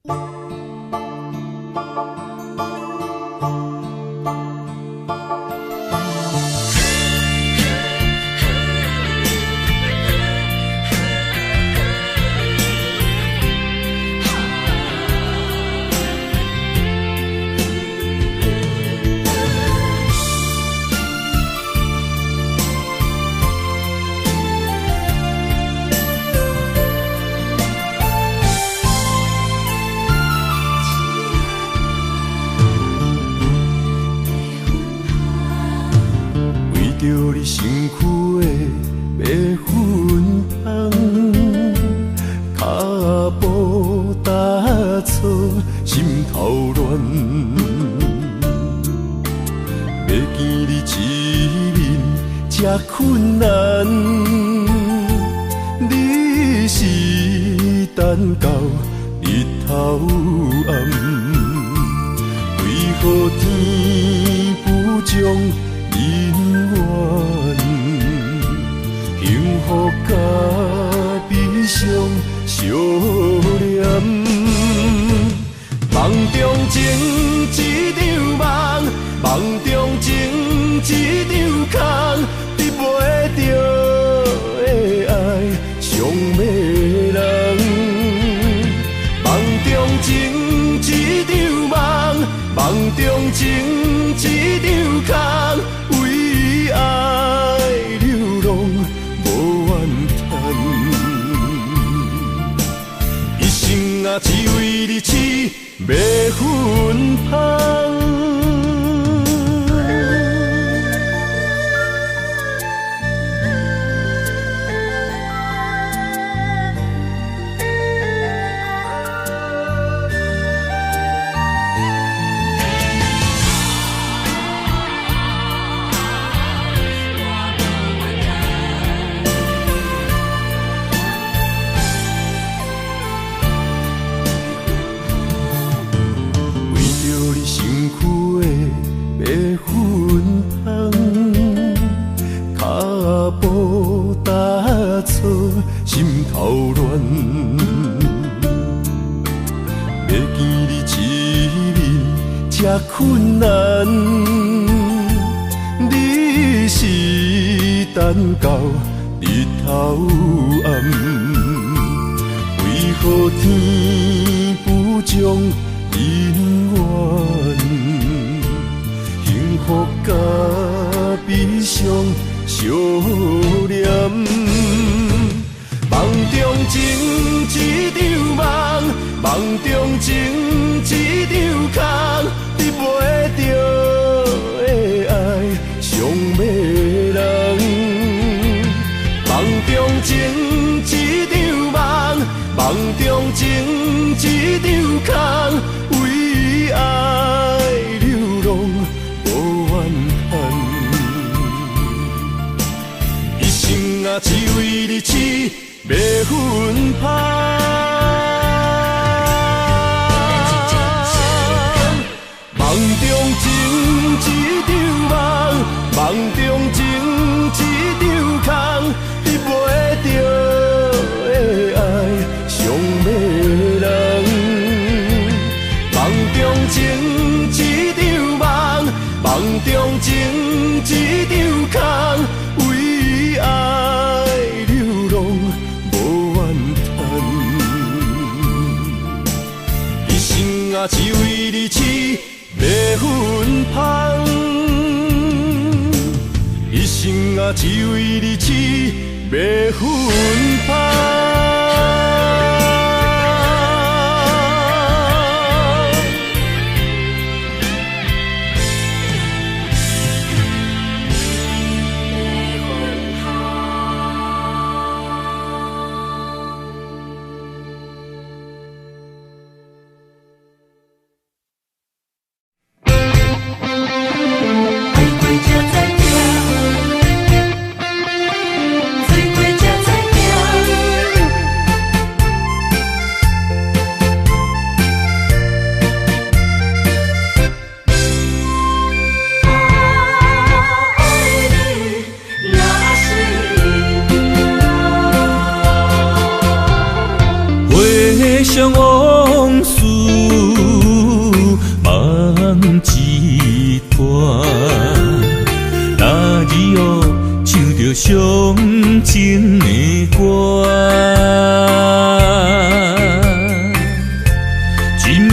為著你身軀的白粉香，跤步踏錯，心頭亂。欲見你一面這困難，你是等到日頭暗，為何天不將姻緣，幸福佮悲傷相連。夢中情一場夢，夢中情一場空，得袂著的愛傷迷人。夢中情一場夢，夢中情一場空，為愛流浪無怨嘆，一生啊只為你痴迷芬芳。為著你身軀的白粉香，跤步踏錯，心頭亂。欲見你一面這困難，你是等到日頭暗，為何天不將姻緣，幸福佮悲傷相連。夢中情一場夢，夢中情一場空，得袂著的愛傷迷人。夢中情一場夢，夢中情一場空，為愛流浪無怨嘆，一生啊只為你痴迷芬芳。夢中情一場夢，夢中情一場空，得袂著的愛傷迷人。夢中情一場夢，夢中情一場空，為愛流浪無怨嘆，一生啊只為你痴迷芬芳，一生啊只為你痴迷芬芳。回想往事，一段，那日哦唱著伤情的歌，一暝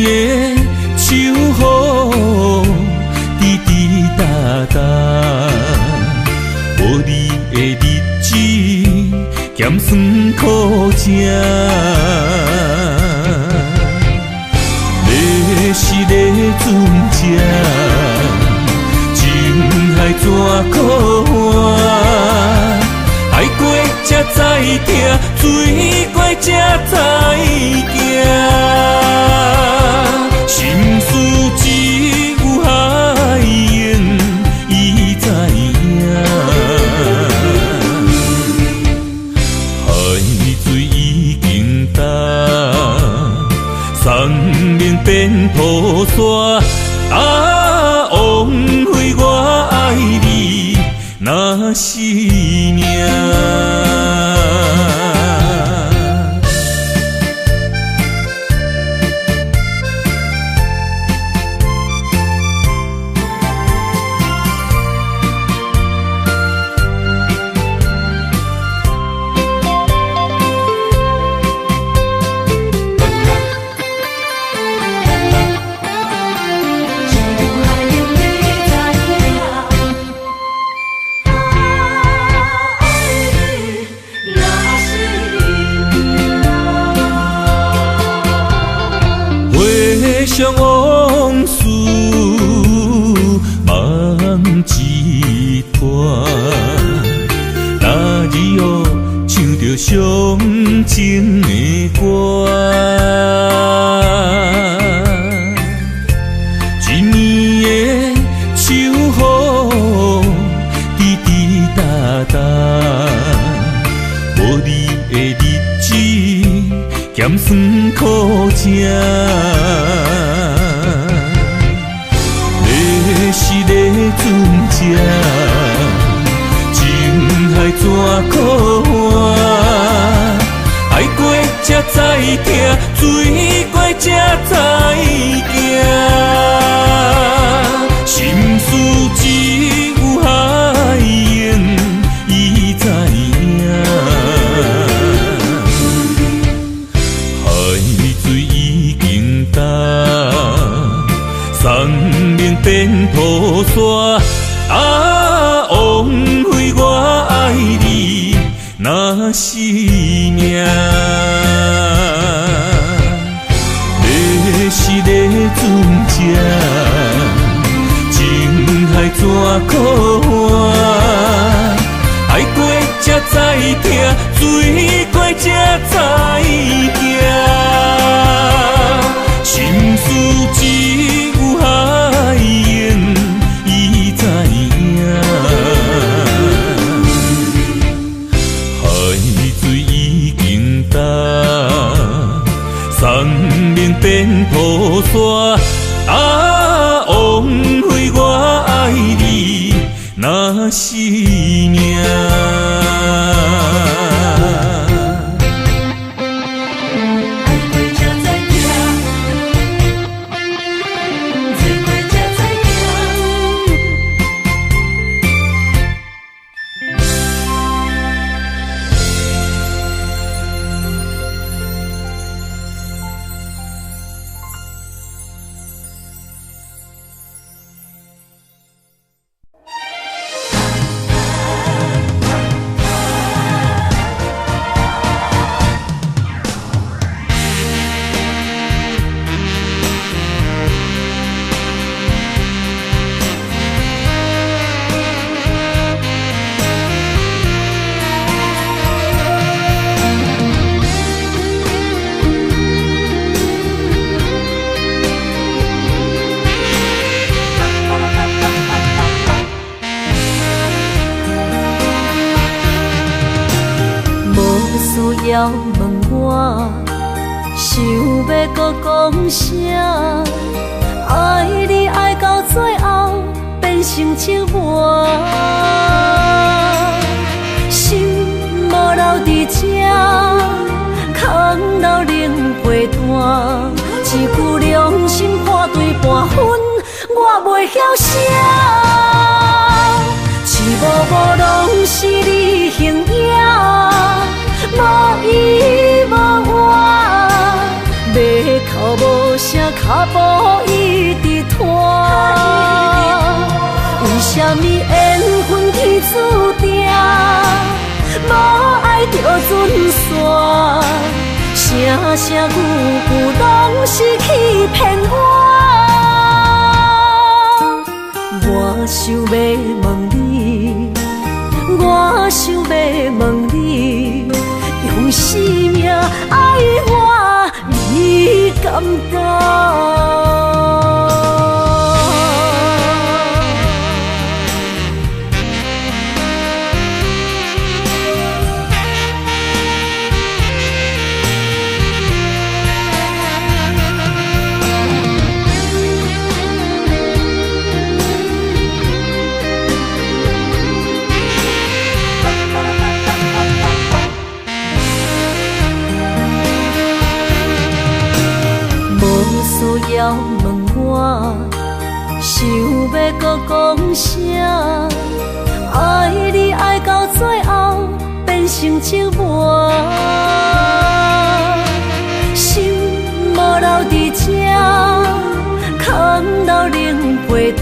的秋雨滴滴答答，无你的日子咸酸苦食。是咧船只，情海怎苦换？爱过才知疼，醉过才知行。心事只有海鹰伊知影，海水已经干。山盟变土沙，啊，枉费我爱你若是命。回想往事，梦一团，那日哦唱著伤情的歌，一暝的秋雨滴滴答答，无你的日子咸酸苦食。是咧船只，情海怎苦换？爱过才知疼，醉过才知行。心事只有海鹰伊知影，海水已经干。山盟变土沙，啊，枉费我爱你若是命。是咧船只，情海怎苦换？爱过才知疼，醉过才知行。心事只有海鹰伊知影，海水已经干，山盟变土沙，啊，枉费我爱你若是命。要问我，想欲阁讲啥？爱你爱到最后变成折磨，心无留伫这，空留冷被单，一句良心破对半分，袂曉寫。一幕幕攏是你形影，無依無倚，欲哭無聲，跤步一直拖。為啥物緣分天注定，無愛就準散，聲聲句句攏是欺騙我。我想欲問你，我想欲問你，用生命愛我，你敢敢？需要問我，想欲閣講啥？愛你愛到最後變成折磨，心無留佇這，空留冷被單，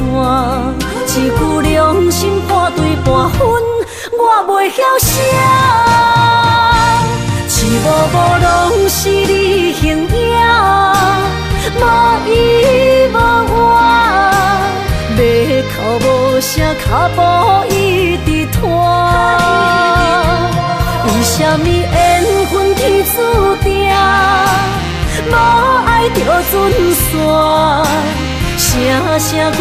一句良心半對半分，我袂曉寫。一幕幕攏是你形影，無依無倚，欲哭無聲，跤步一直拖。為啥物緣分天注定，無愛就準散，聲聲句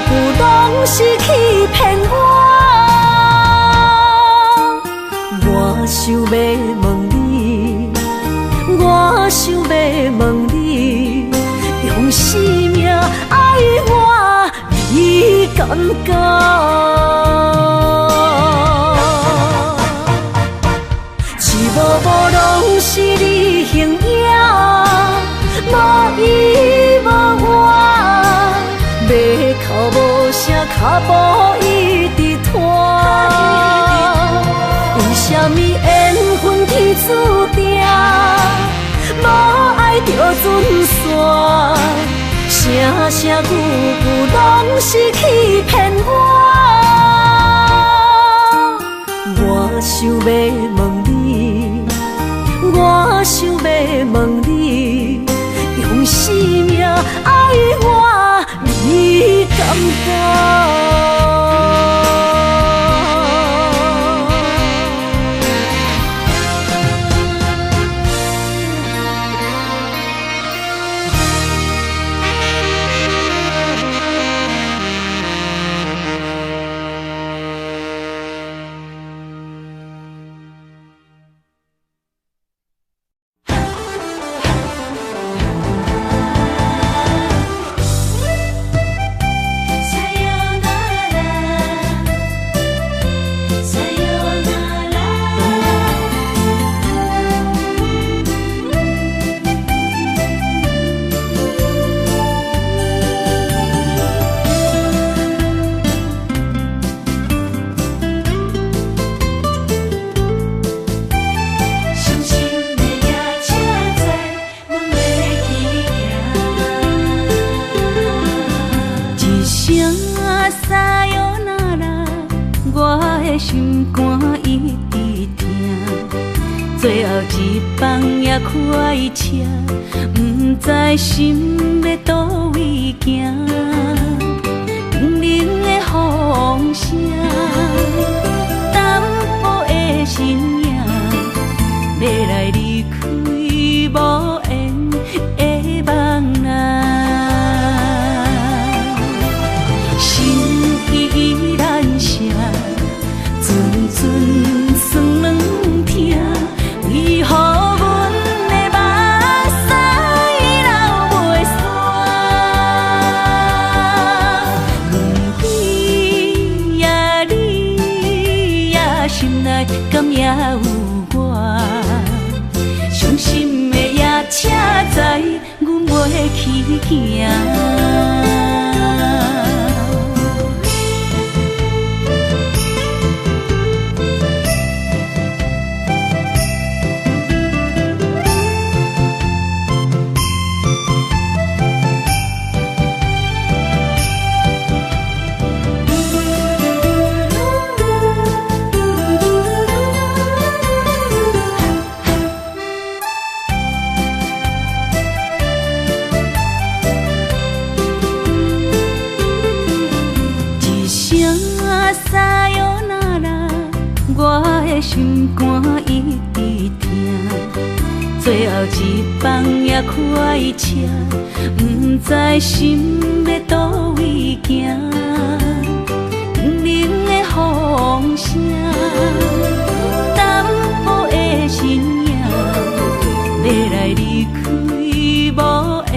句攏是欺騙我。我想欲問你，我想欲問你，用生命愛我，你敢敢？一幕幕攏是你形影，無依無倚，欲哭無聲，跤步一直拖。為啥物緣分天注定，無愛就準散，聲聲句句攏是欺騙我。我想欲問你，我想欲問你，用生命愛我，你敢敢？心肝一直疼，最後一班也開車，不知心欲佗位行。冷冷的風聲，淡薄的身影，欲來離開無緣的夢啊。心意難捨，陣陣酸軟疼，為何阮的目屎流袂煞？阮你呀你呀，心内敢也有我？伤心的夜车载阮袂去行。疼。最後一放也快車，毋知心欲佗位行。冷冷的風聲，淡薄的身影，欲來離開無緣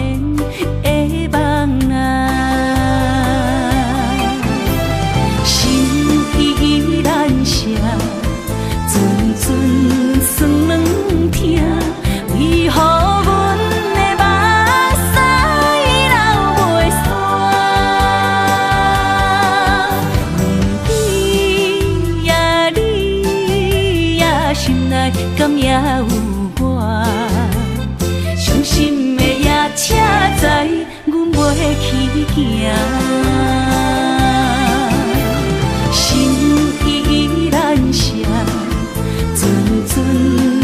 的夢啊。心依依難捨，陣陣酸軟疼，為何阮的目屎流袂煞？你呀你呀，心內敢也有我？傷心的夜車知阮袂去行。心依依難捨，陣陣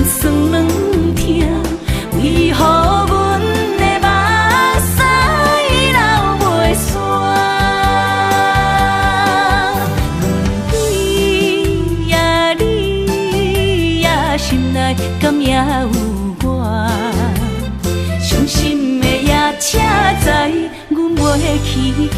酸軟疼，為何阮的目屎流袂煞？你呀你呀，心內敢也有我？傷心的夜車知阮袂去行。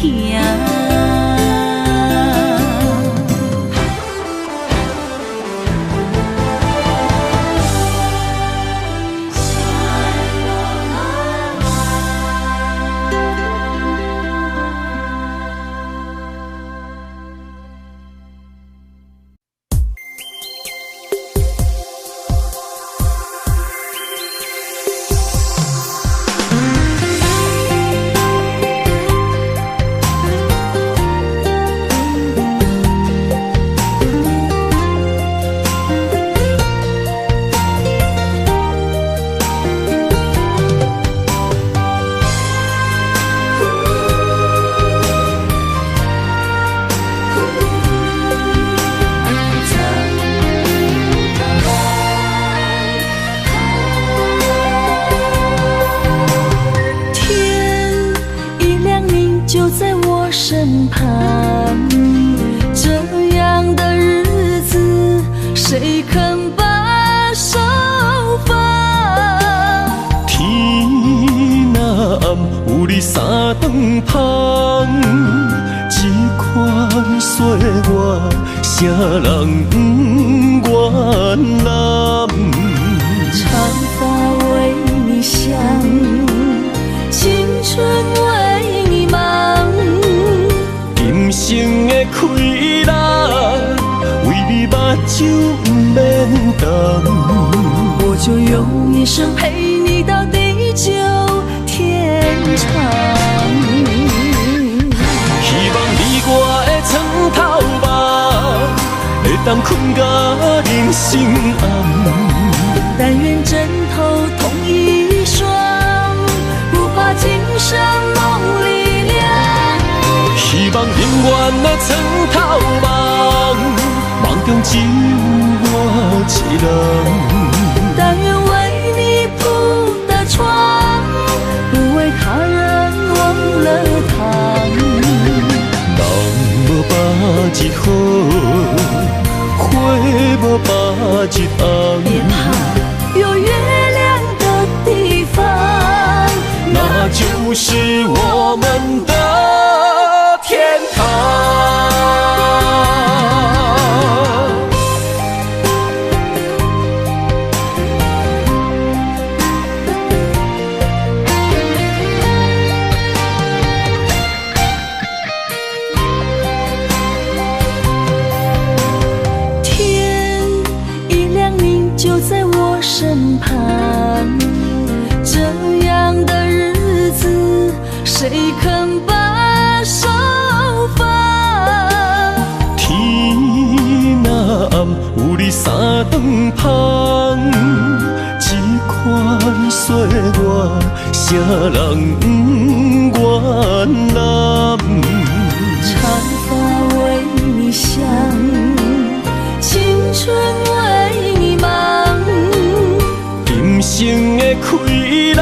身旁，這樣的日子，誰肯把手放？天若暗，有你三頓芳，這款歲月，啥人不願攬？長髮為你想，青春為你忙。今生的快樂，為你目睭毋免瞪。我就用一生陪你到地久天長。希望你我的床頭夢，會當睏到人生暗。但願枕頭同一雙，不怕今生夢裡涼。希望永遠的床頭夢，夢中只有我一人。但願為你鋪的床，不為他人忘了躺。人無百日好，花無百日紅。別怕，有月亮的地方，那就是我們的天堂。天一亮，你就在我身旁。這樣的日子，誰肯把手放？天若暗，有你三頓芳，這款歲月，啥人不願攬？長髮為你想，青春為你忙。今生的快樂，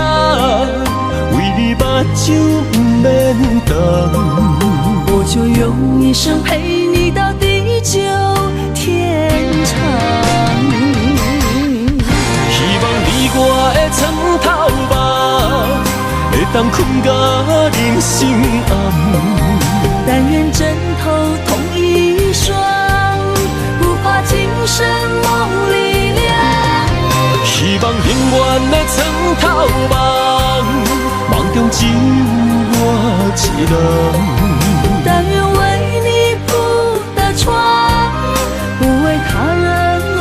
為你目睭毋免瞪。我就用一生陪你到地久天長。希當睏甲人生暗。但願枕頭同一雙，不怕今生夢裡涼。希望永遠的床頭夢，夢中只有我一人。但願為你鋪的床，不為他人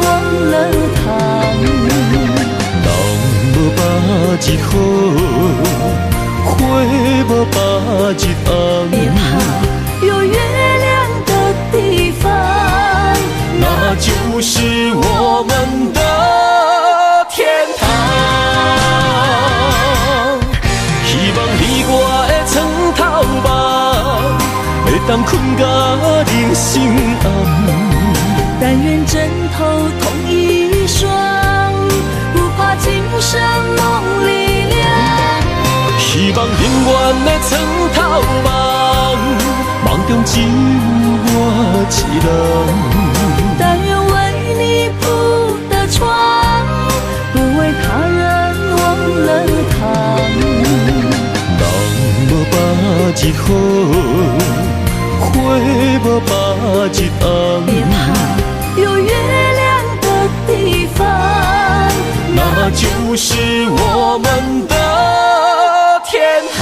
忘了躺。人無百日好，花無百日紅。別怕，有月亮的地方，那就是我們的天堂。希望你我的床頭夢，會當睏甲人生暗。但願枕頭同一雙，不怕今生夢裡涼。希望永遠的床頭夢，夢中只有我一人。但願為你鋪的床，不為他人忘了躺。人無百日好，花無百日紅。別怕，有月亮的地方，那就是我們的天堂。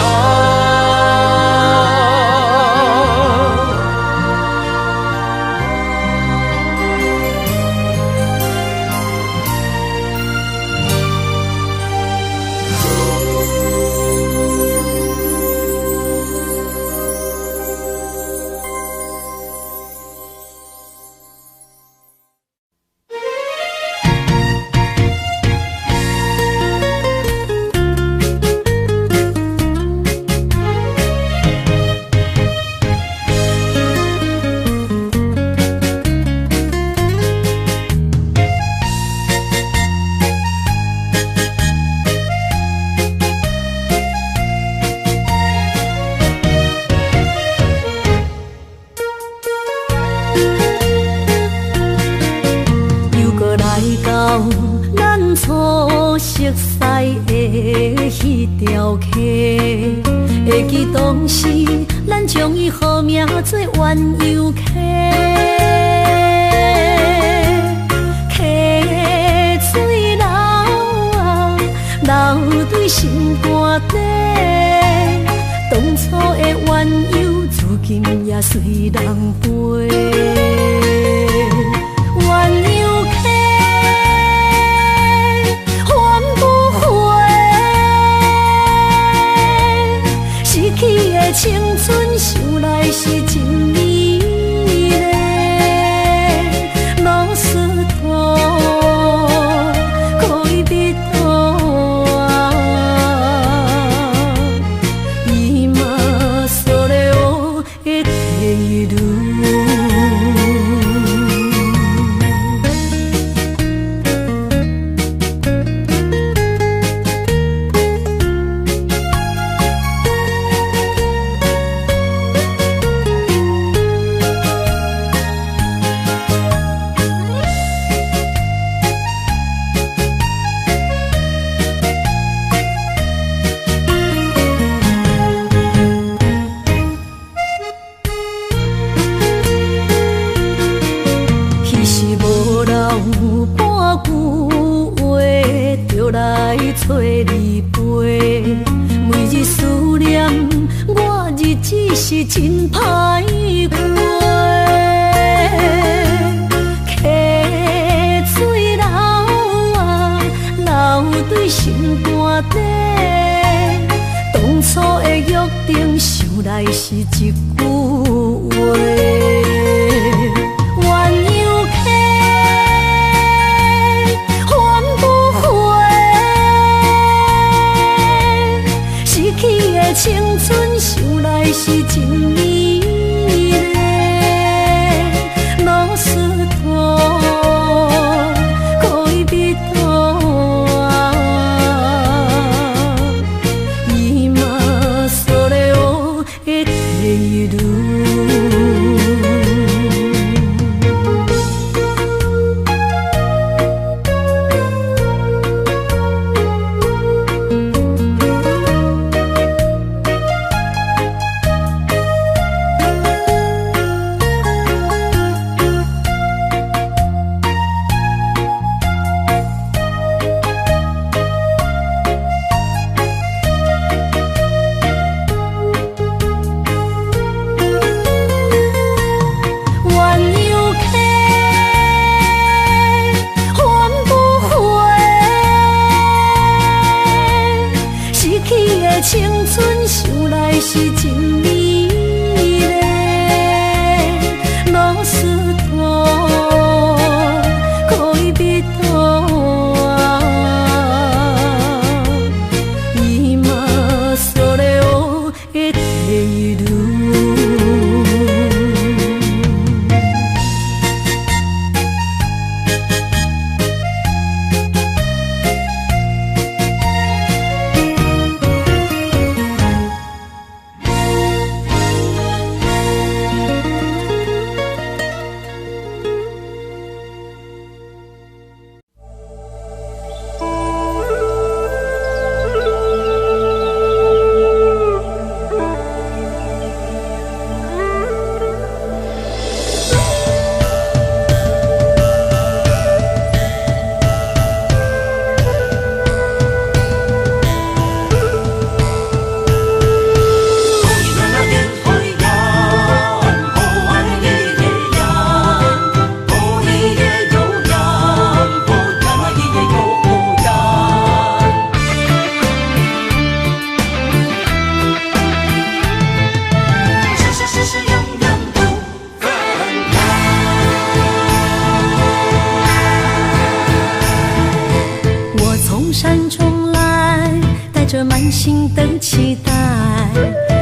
山中來，帶著滿心的期待，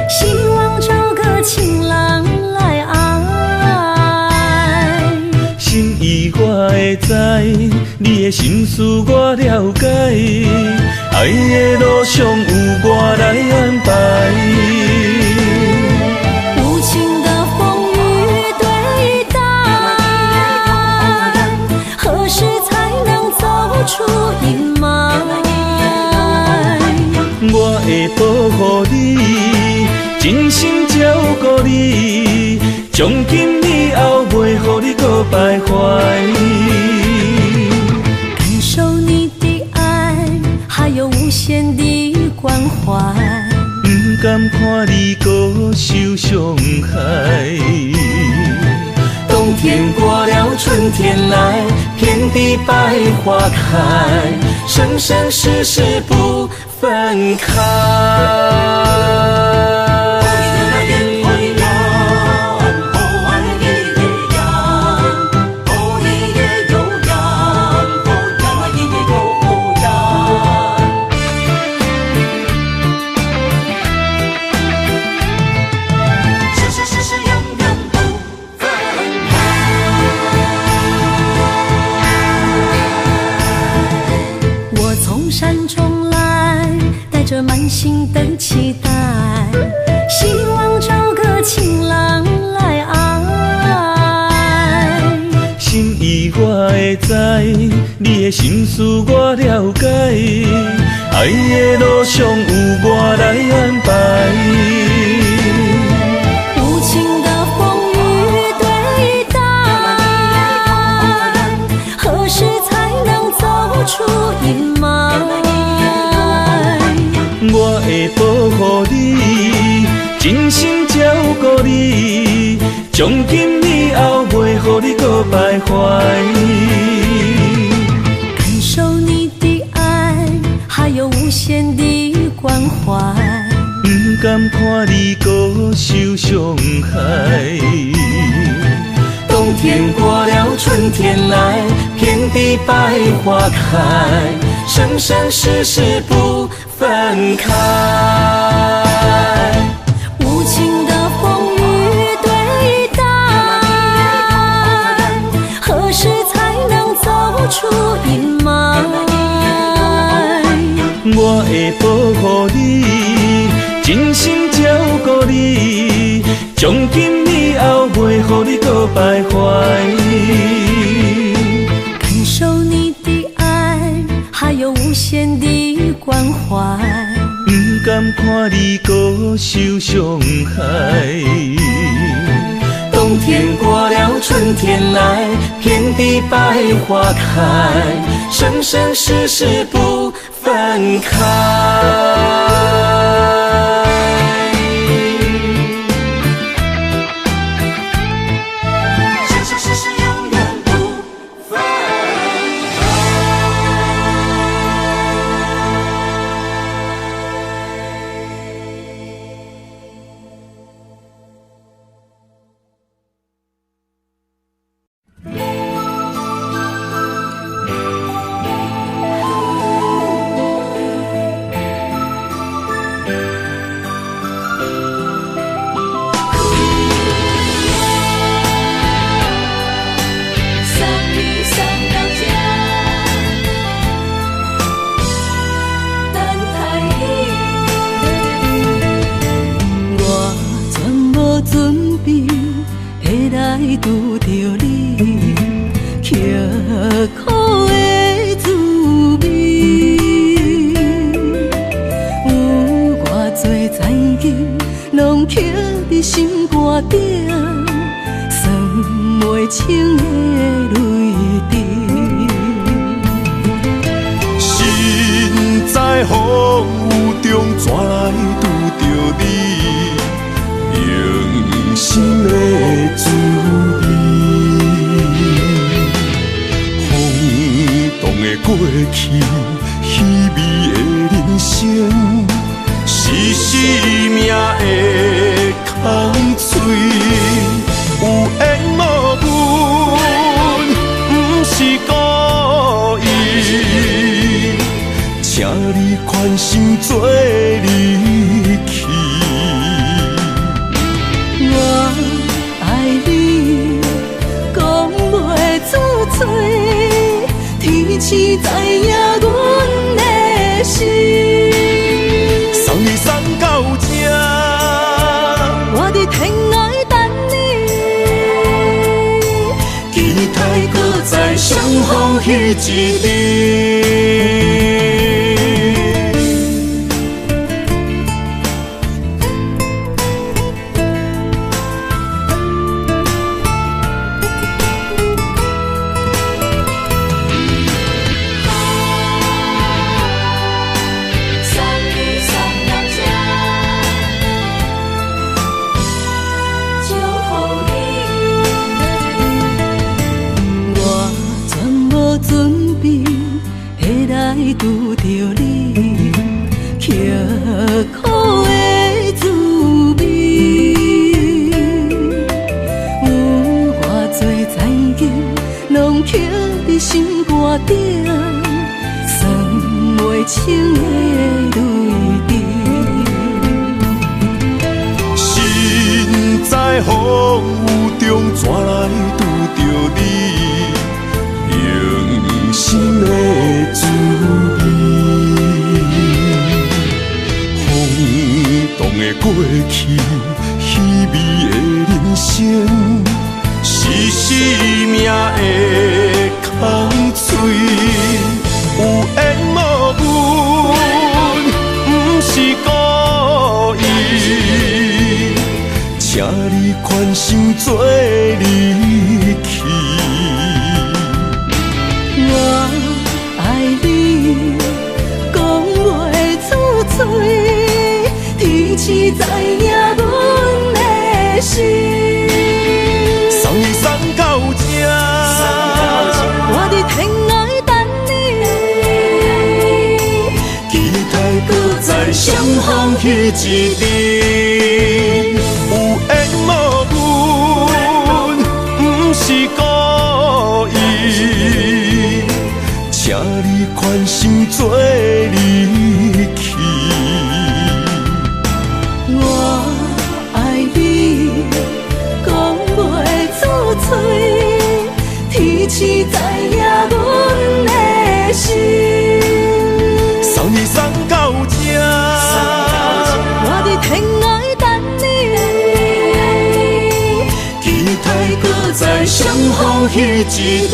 希望找個情郎來愛。心意我會知，你的心思我了解，愛的路上有我來安排。無情的風雨對待，何時才能走出陰霾？我會保護你，真心照顧你，從今以後袂予你閣徘徊。感受你的愛，還有無限的關懷。毋甘看你閣受傷害。冬天過了，春天來，遍地百花開，生生世世不分開。我從山中來，帶著滿心的期待，希望找個情郎來愛。心意我會知，你的心思我了解，愛的路上有我來安排。無情的風雨對待，何時才能走出陰霾？我會保護你，真心照顧你，從今以後袂予你閣徘徊。感受你的愛，還有無限的關懷。毋甘看你閣受傷害。冬天過了，春天來，遍地百花開，生生世世不分開。無情的風雨對待，何時才能走出陰霾？我會保護你，真心照顧你，從今以後袂予你閣徘徊。感受你的愛，還有無限的關懷。毋甘看你閣受傷害。冬天過了，春天來，遍地百花開，生生世世不分開。生生世世永遠不分開。送你送到這，等待你。我全無準備會來拄著你，刻苦的滋味，有偌濟残金攏刻佇心肝頂，算袂清的淚滴。身在風雨中，怎來拄著你？用心的滋味，風動的過去，稀微的人生，是生命的空喙。有緣無分，不是故意。情請你寬心做離去。我愛你，講袂出嘴，天星知影阮的心。送你送到這，我佇天涯等你，期待閣再相逢彼一日。拄著你，刻苦的滋味，有偌济残景，拢刻伫心肝顶，算袂清的泪滴。身在风雨中，怎来拄著你？用心的滋味，风动的过去，稀微的人生，是生命的空嘴。有缘无分，不是故意，请你宽心做离去。我愛你，講袂出嘴，天星知影阮的心。送你送到這，我佇天涯等你，期待閣再相逢彼一日。有緣無分，不是故意，請你寬心做離去。我愛你，講袂出嘴，天星知影阮的心。送你送到這，我佇天涯等你，期待閣再相逢彼一日。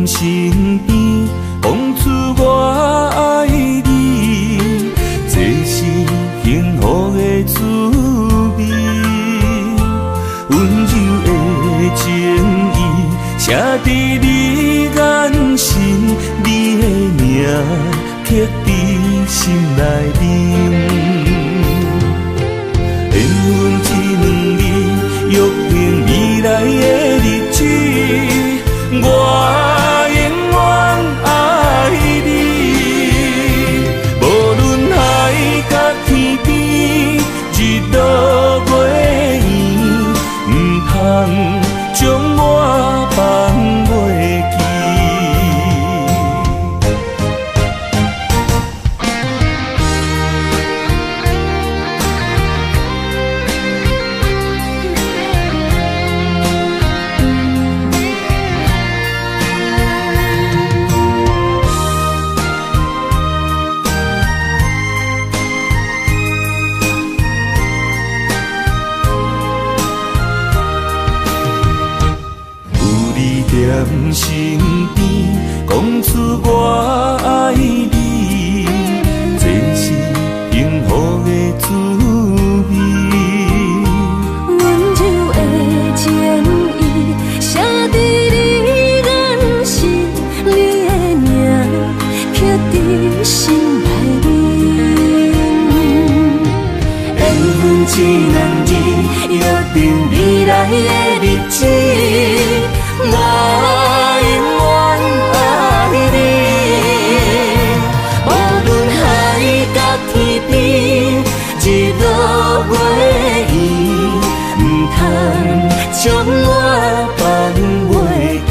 身边，讲出我爱你，这是幸福的滋味。柔的情意，写伫你眼神，你的名刻伫心内面。缘分这两字，约定未来的日子，我永远爱你。无论海角天边，日落月圆，毋通将我放袂记。有你踮身边，讲出我爱你，这是幸福的滋味。温柔的情意，写伫你眼神，你的名刻伫心内面。缘分这两字，约定未来的日子，我永远爱你。无论海角天边，日落月圆，毋通将我放袂记。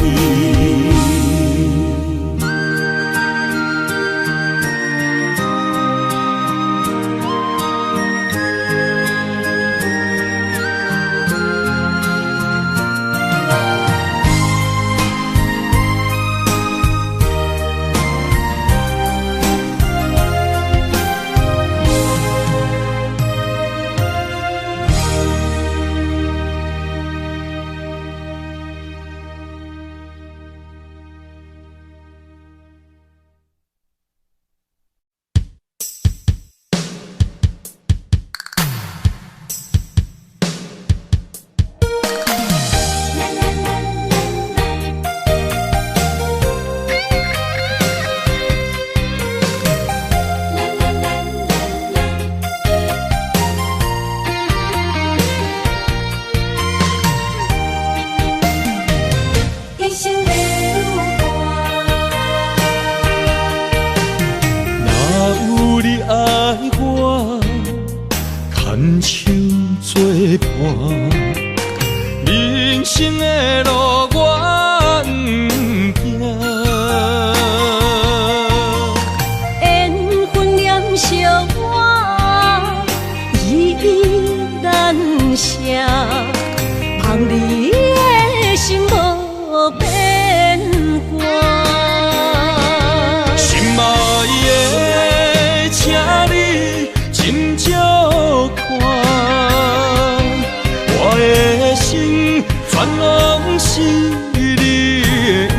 人生的旅伴。若有你爱我，牵手作伴，人生的路我毋惊。缘分念相我，依依难舍，望你的心无变卦。心爱的，请你斟酌看，我的心全拢是你的影。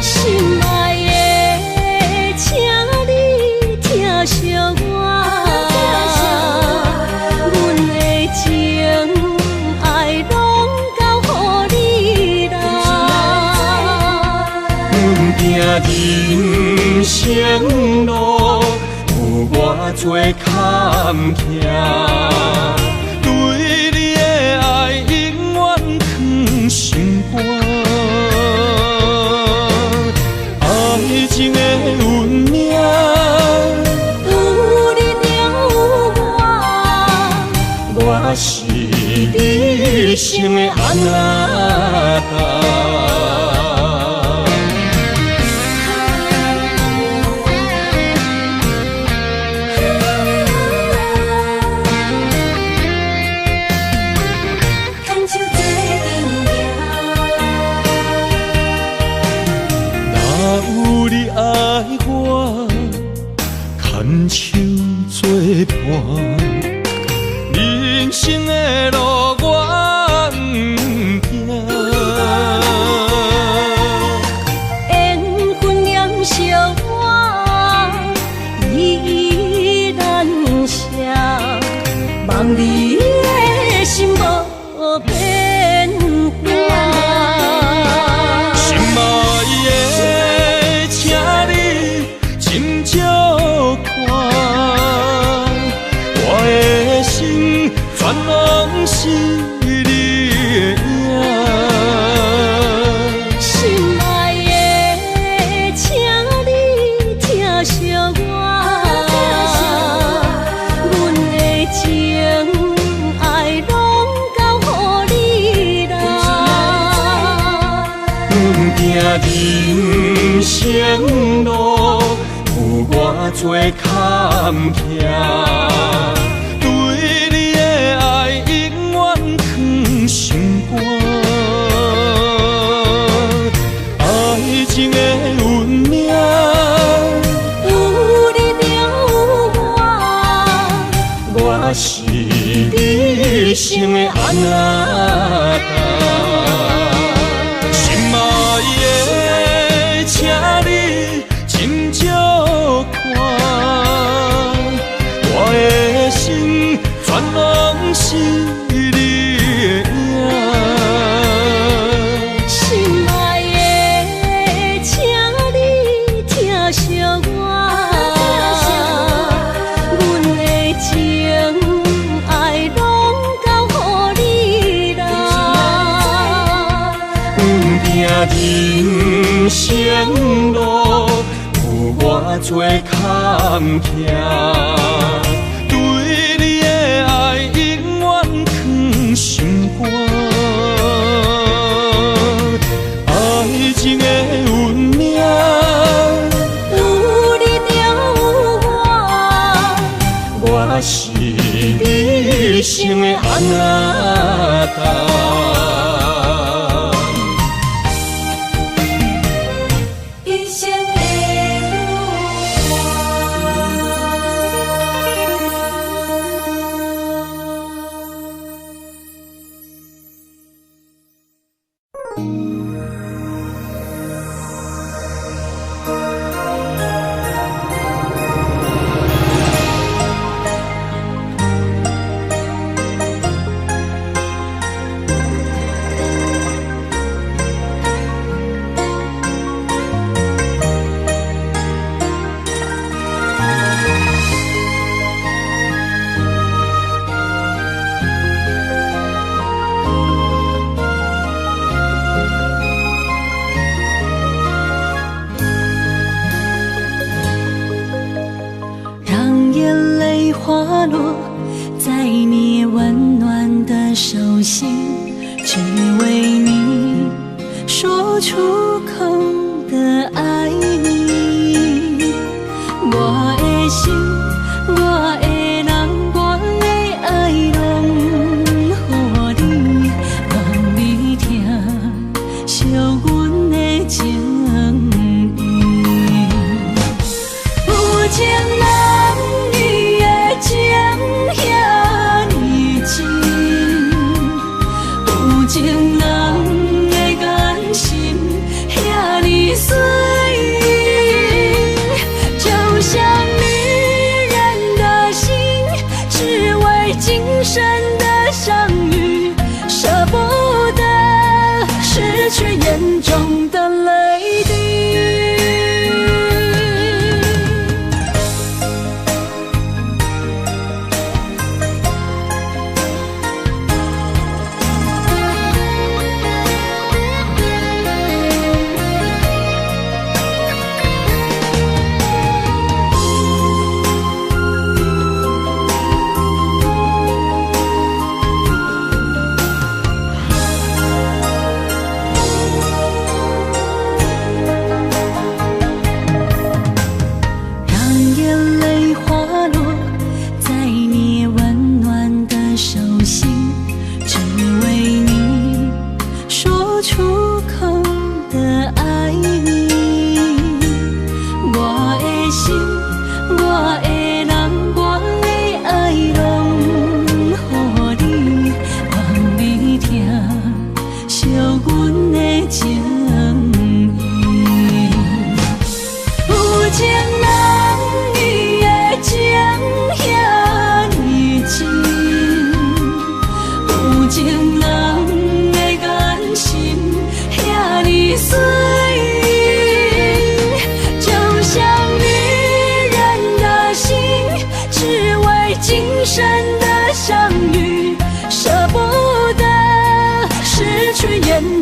心爱的，请你疼惜我，阮的情爱拢交予你啦。阮行人生路，有偌济坎坷，对你的爱永远藏心肝。爱情的运命，有你就有我，我是你一生的阿那达。牵手做阵行。若有你爱我，牵手作伴，人生的路我毋惊。缘分念相我，依依难舍，望你的心無變化。心愛的，請你斟酌看，我的心全攏是你的影。心愛的，請你疼惜我，阮的情愛攏交予你啦。阮行人生路有偌济坎坷，對你的愛永遠藏心肝。愛情的運命，有你就有我，我是你一生的阿那達。心愛的，請你斟酌看，我的心全攏是你的影。心愛的，請你疼惜我，阮的情愛攏交予你啦。阮行人生路有偌济坎坷，對你的愛永遠藏心肝。愛情的運命，有你就有我，我是你一生的阿那達。一生的女伴。讓眼淚滑落在你溫暖的手心，只為你說出口的愛你。我的心，我的人，我的愛攏予你，望你疼惜阮的情意。有情人伊的情遐呢真，有情人的眼神遐呢水。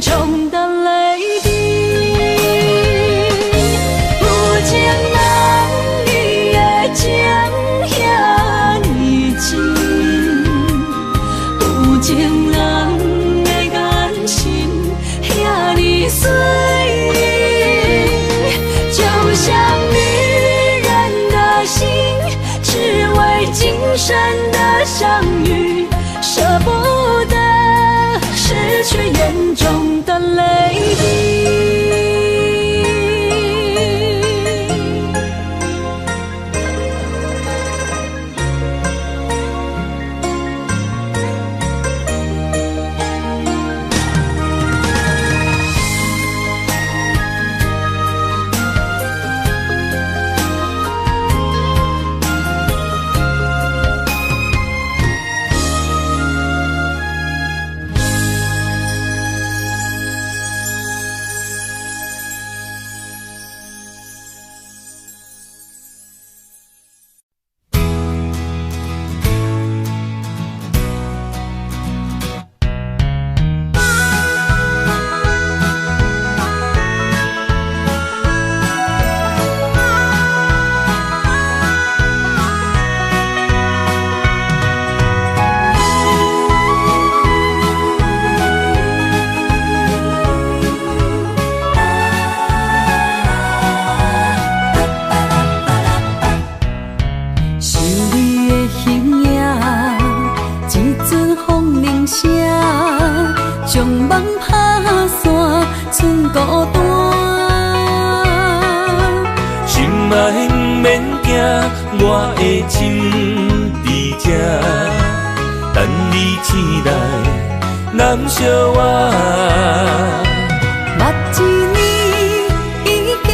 中的淚滴。有情人伊的情遐呢真，有情人的眼神遐呢水，就像女人的心，只為今生的相遇，捨不得失去眼中的淚滴。想你的形影，一阵风铃声，将梦拍散，剩孤單。心愛毋免驚，我的心佇這，等你醒來，攬惜我。目一年已經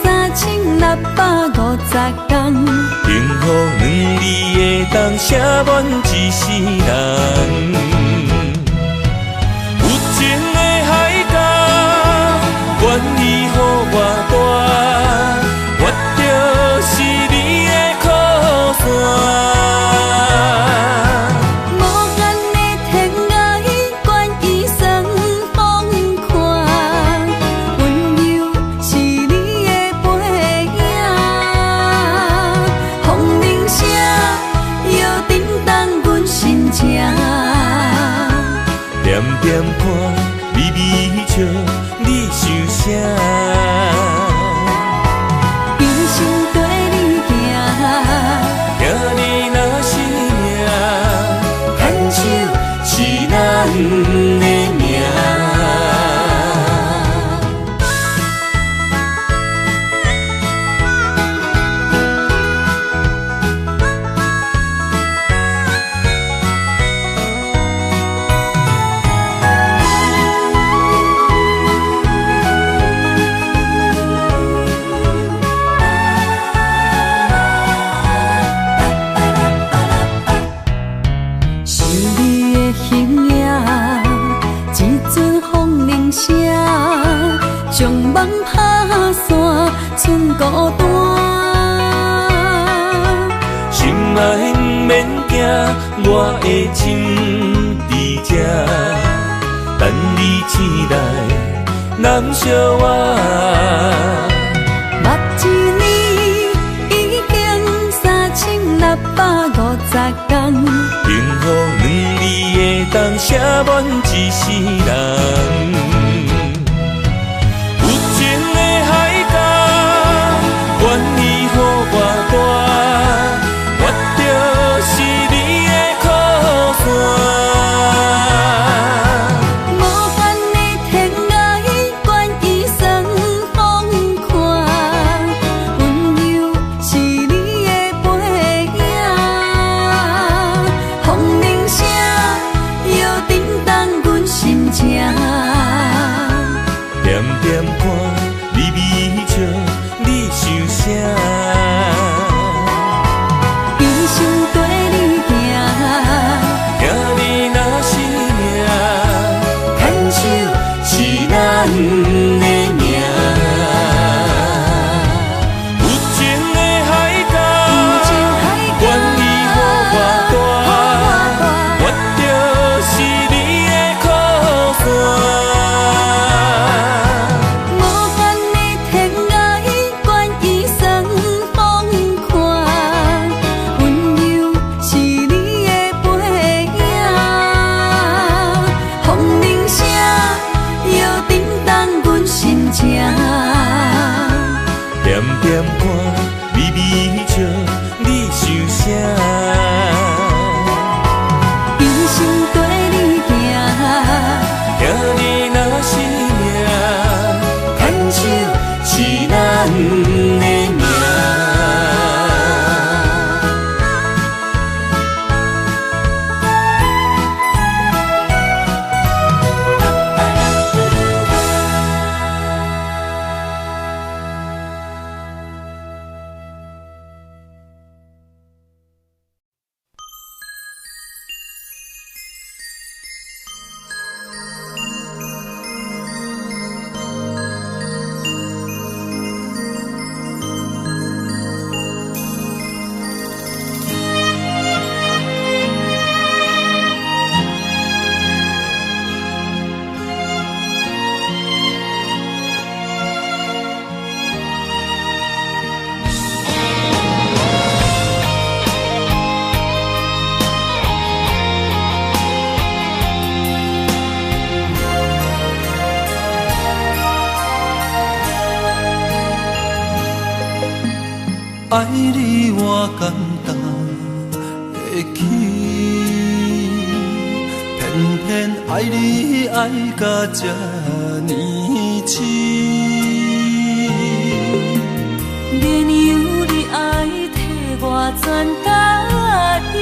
3650天，幸福兩字會當寫滿一世人。有情的海角，願意予我大，我就是你的靠山。無限的天涯，願意算風寒，溫柔是你的背影。風鈴聲又震動阮心情，點點看，微微笑，你想啥？一生綴你行，聽你若是命，牽手是咱的命。想你的形影，一阵風鈴聲，將夢拍散，剩孤單。心愛毋免驚，我的心佇這，等你醒來，攬惜我。目一年已經3650天，幸福兩字會當寫滿一世人。有情的海角，願意予我大，我就是你的靠山。無限的天涯，願意算風寒，溫柔是你的背影。風鈴聲又震動阮心情，點點看，微微笑，你想啥？一生綴你行，聽你若是命，牽手是咱的命。有情的海角，願意予我大，我就是你的靠山。愛你我敢擔得起，偏偏愛你愛甲這呢癡。免由你愛替我全家己，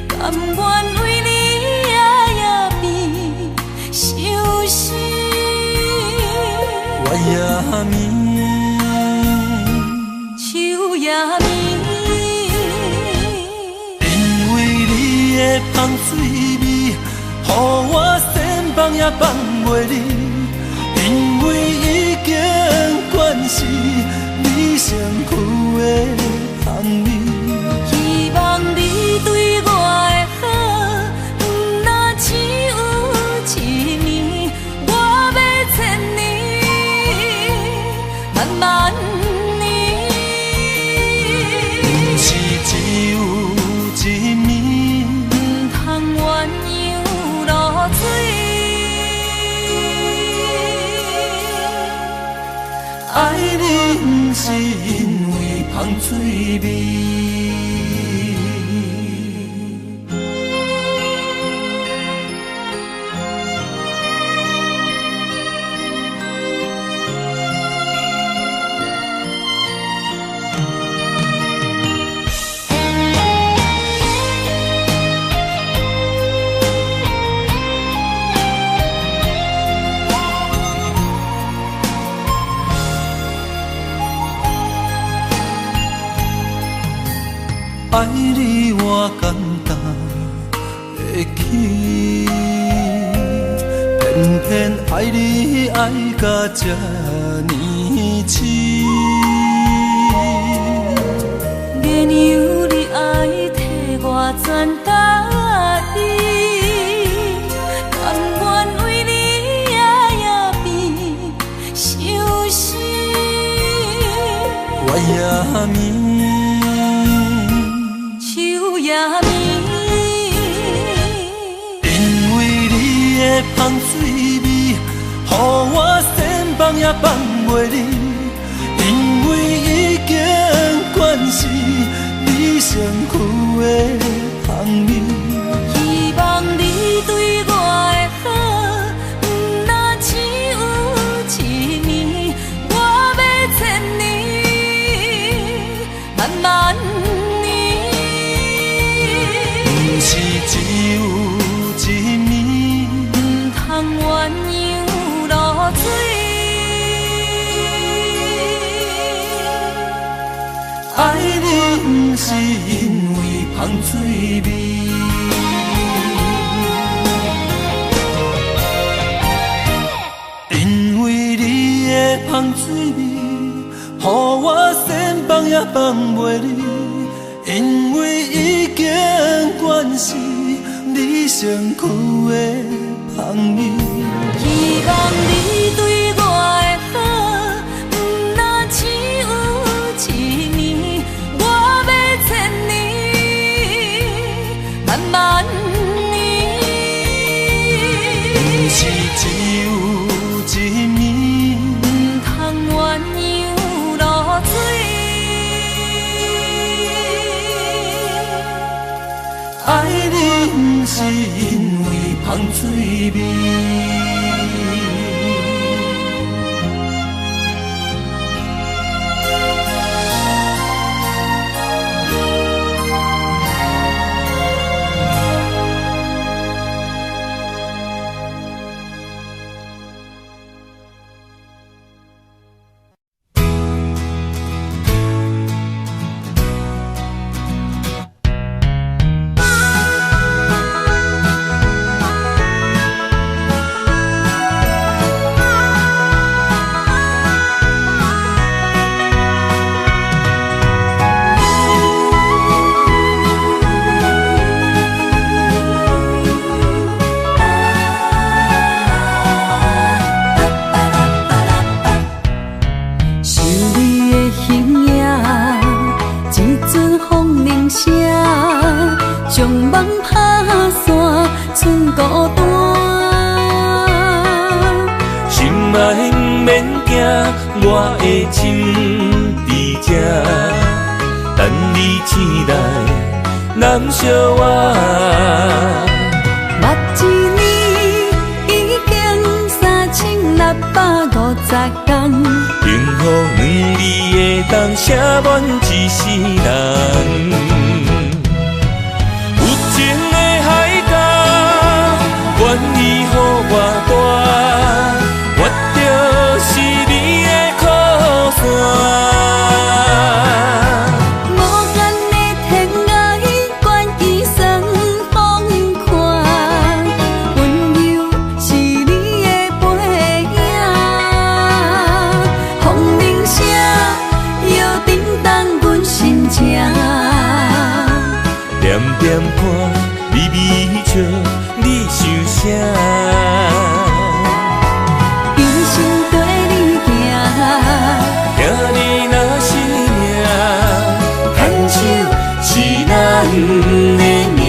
甘願為你夜夜變相思。月也暝，秋也暝，因為你的芳水味，予我想放也放袂離。因為已經慣是你身軀的香味，希望你對我的好，毋若只有一暝，我欲千年，萬萬年。毋是只有一暝，毋通鸳鸯落水。愛你毋是因為芳水味。愛你我敢擔得起，偏偏愛你愛甲這呢癡。免由你愛替我全家己，甘願為你夜夜變相思。月也暝，秋也暝，因為你的芳水味，予我想放也放袂離。因為已經慣是你身軀的香味，希望你對我的好，毋若只有一暝，我欲千年，萬萬年。毋是只有一暝，毋通鸳鸯落水。愛你毋是因為芳水味。因為你的芳水味，予我想放也放袂離。因為已經慣是你身軀的香味，希望你對我的好，毋若只有一暝，我欲千年，萬萬年。毋是只有一暝，毋通鸳鸯落水。愛你毋是因為芳水味。想你的形影，一阵风铃声，将梦拍散，剩孤单。心爱不免惊，我的心伫这，等你醒来，揽惜我。目一年已經3650天，幸福兩字會當寫滿一世人。有情的海角，願意予我帶，我就是你的靠山。無限的天涯，願意算風看，溫柔是你的背影，風鈴聲又震動阮心情。点点看，微微笑，你想啥？一生跟你行，听你若是命，牵手是咱的命。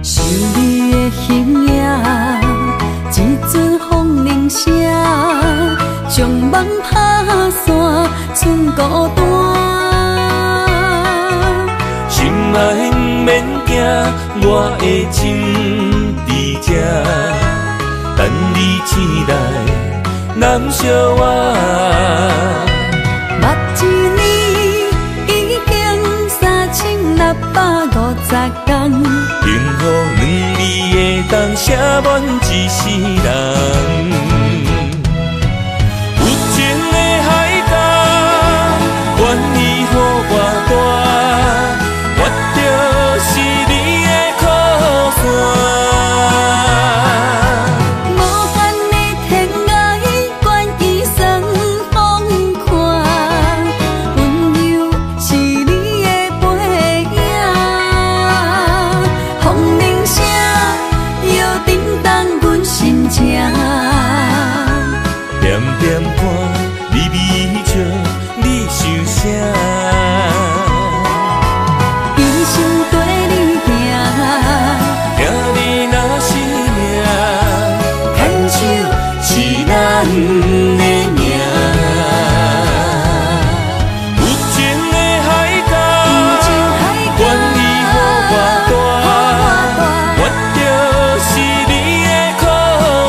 想你的形影，一阵風鈴聲，將夢拍散，剩孤單。心愛毋免驚，我的情佇這，等你醒來，攬惜我。目一年已經3650天，幸福兩字會當寫滿一世人。有情的海角，願意予我帶，我就是你的靠山。無限的天涯，願意算風看，溫柔是你的背影，風鈴聲又震動阮心情。點點看，微微笑，你想啥？一生跟你行，聽你若是命，牽手是咱的命。有情的海角，願意予我帶，我就是你的靠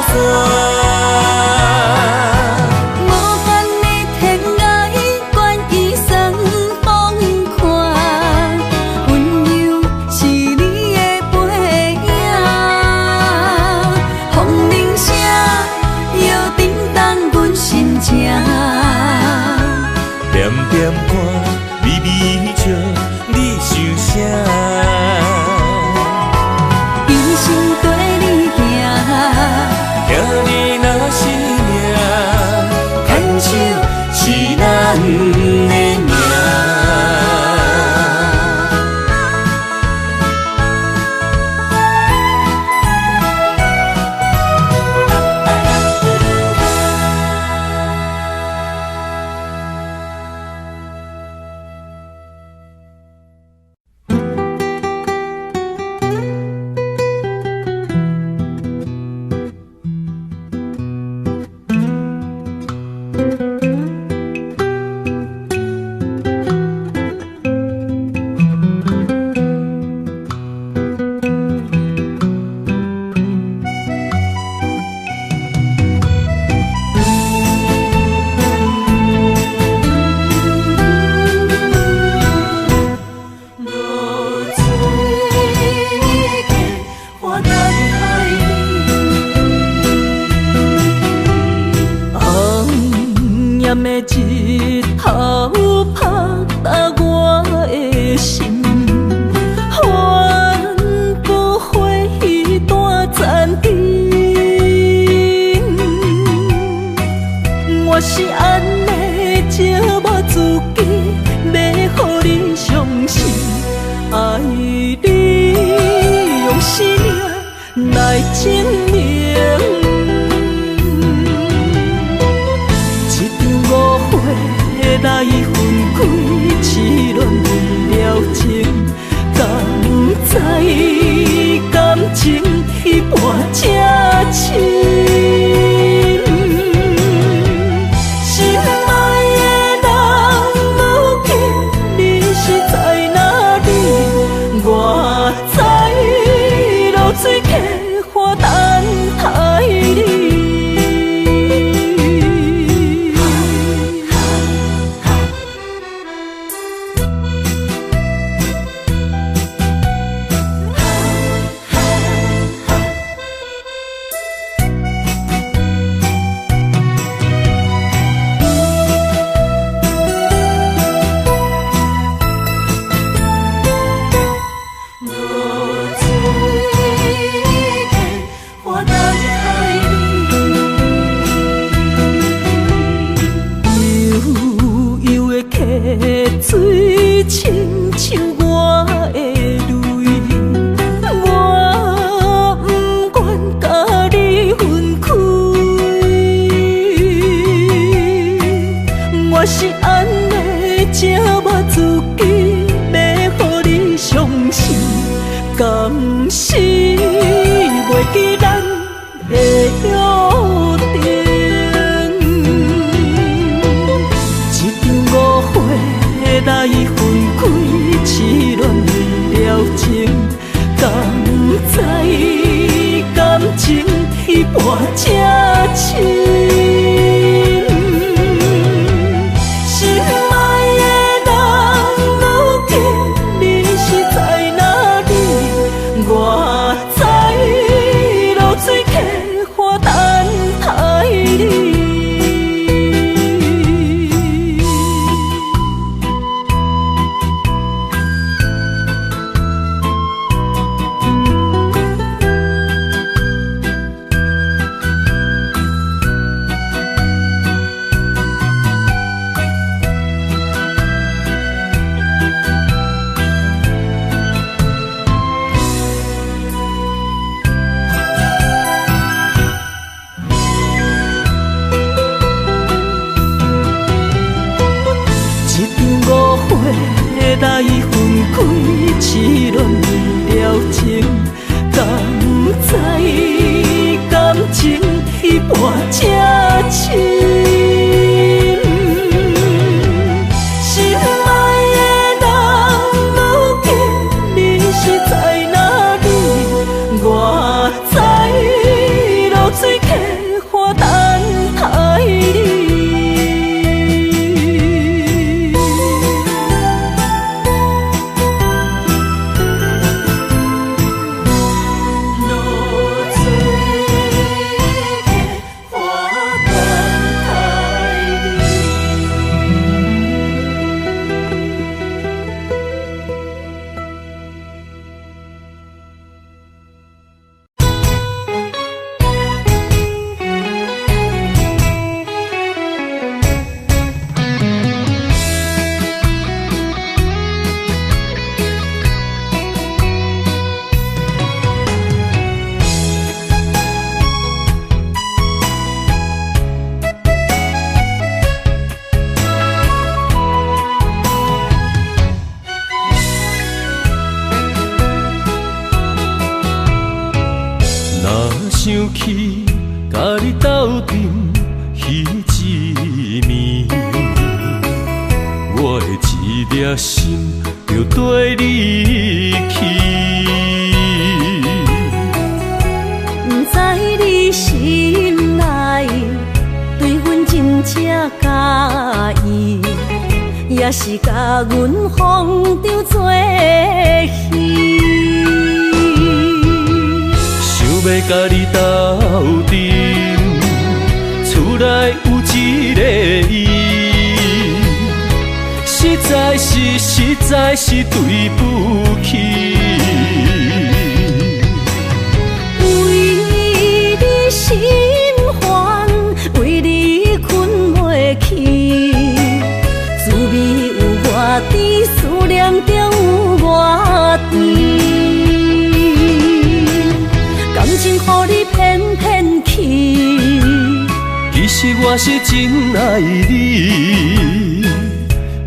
山。無限的天涯，願意算風看，溫柔是你的背影，風鈴聲又震動阮心情。點點看，微微笑，你想啥？一生跟你行，聽你若是命，牽手是咱的命。落水过，我等待你。红艳的日头拍打我的心，反复回忆断残情。我是按呢折磨自己，欲予你伤心，愛你。來證明。一場誤會來分開，痴戀為了情，敢知感情彼半這深。心愛的人，如今你是在哪裡？我知落水溪岸等待你。落水溪岸等待你。悠悠的溪水，親像我的淚，我不願佮你分開。我是按呢折磨自己，欲予你傷心，敢是袂記咱的約定。一場誤會來分開，痴戀為了情，敢知感情彼半這深。心愛的人，如今你是在哪裡？我知落水溪岸等待你。一場誤會來分開，痴戀為了情，敢知感情彼半這深。心愛的人，如今你是在哪裡？我知落水溪岸等待你。落水溪岸等待你。若想起佮你斗陣彼一暝，我的一粒心就綴你去。不知你心內對阮真正佮意，也是共阮放當做戲。想欲佮你斗陣，厝內有一個伊，實在是對不起。為你心煩，為你睏袂去，滋味有偌甜，思念中有偌甜。感情實我是真愛你，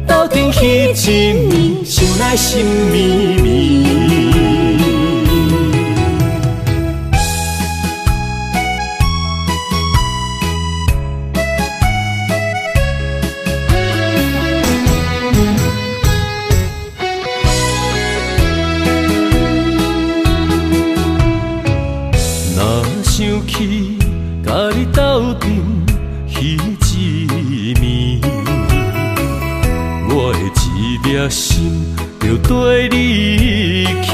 鬥陣彼一暝，想來心綿綿。若想起佮你鬥陣彼一暝，我的一粒心就綴你去。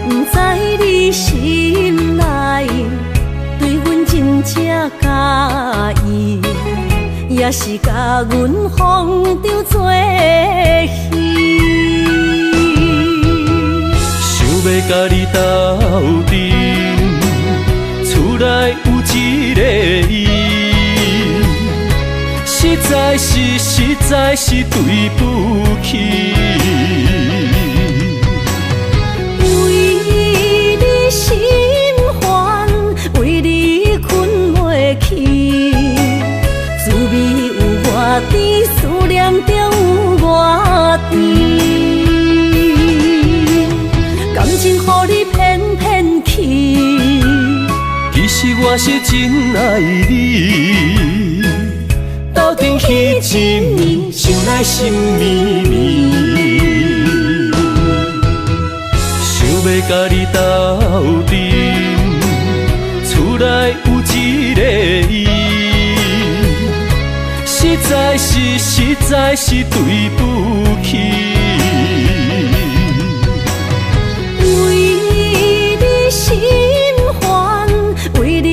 不知你心內對阮真正佮意，也是共阮放當做戲。想欲佮你鬥陣，厝內有一個伊，實在是對不起。為你心煩，為你睏袂去，滋味有偌甜，思念就有偌甜。感情予你騙騙去，其實我是真愛你，鬥陣彼一暝，想來心綿綿。想欲佮你鬥陣，厝內有一個伊，實在是對不起。為你心煩，為你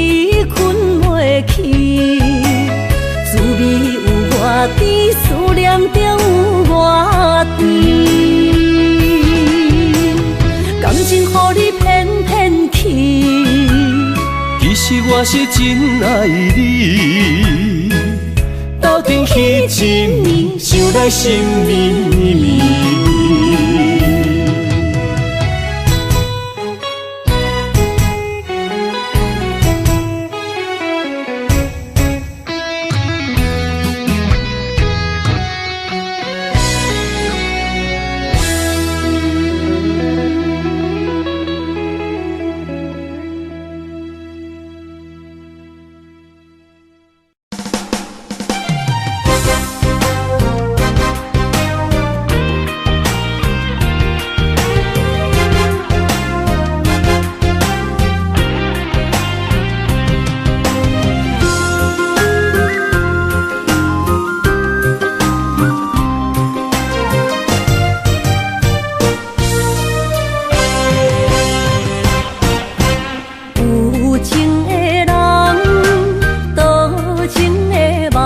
睏袂去，滋味有偌甜，思念就有偌甜。感情予你騙騙去，其實我是真愛你，鬥陣彼一暝，想來心綿綿。有情的人，多情的夢，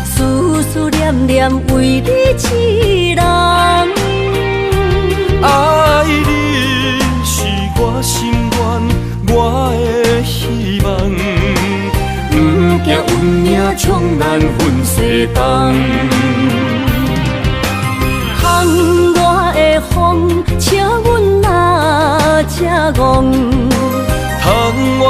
思思念念為你一人。愛你是我心願，我的希望，不驚運命將咱分西東。窗外的風，笑阮若這戆。窗外